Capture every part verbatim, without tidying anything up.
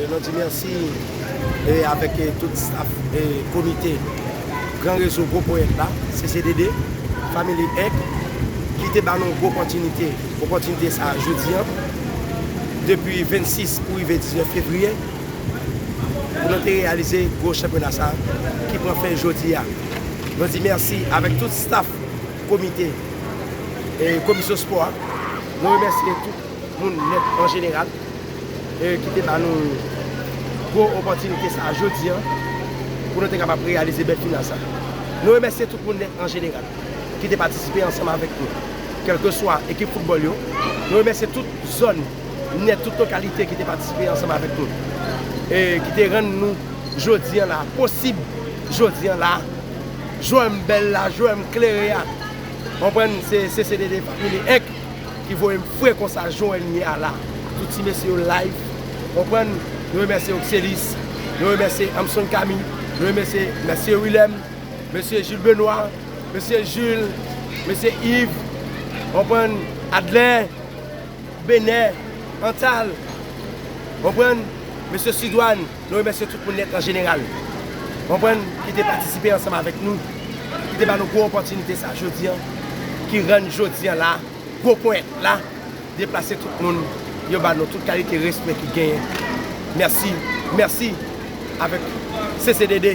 Nou di mèsi e avèk e tout staff e komite Gran Rezo Gwo Ponyèt la, C C D D, Family Inc, ki te ba nou gwo opòtinite, opòtinite sa a jodi an, depi vennsis pou rive diznèf fevriye, pou nou te reyalize gwo chanpyona sa a ki pran fen jodi a. Nou di mèsi avèk tout staff komite e komisyon spò a. Nou remèsye tout moun nèt an jeneral e ki te ba nou gwo opòtinite sa a jodi an pou nou te kapab reyalize bèl final sa a. Nou remèsye tout moun nèt an jeneral ki te patisipe ansanm avèk nou, kèlkeswa ekip foutbòl yo. Nou remèsye tout zòn nèt, tout lokalite ki te patisipe ansanm avèk nou e ki te rann nou jodi an la posib, jodi an la. Jwè m bèl la, jwè m klere a. Konprann, se C C D D Family Inc ki voye m fre konsa, jwè m ye a la. Tout ti mesye yo live. Konprann, nou remèsye Oxelis, nou remèsye Amson Camille, nou remèsye mesye Willem, mesye Jules Benoît, mesye Jules, mesye Yves, konprann, Adlen, Benè, Antal, konprann, mesye Sidwan, nou remèsye tout moun nèt an jeneral. Konprann, ki te patisipe ansanm avèk nou, ki te ba nou gwo opòtinite sa jodi an, ki rann jodi an la, gwo ponyèt la, deplase tout moun, yo ba nou tout kalite respè ki genyen. Mèsi, mèsi avèk C C D D,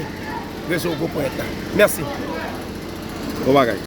rezo gwo ponyèt la. Mèsi. Bon bagay.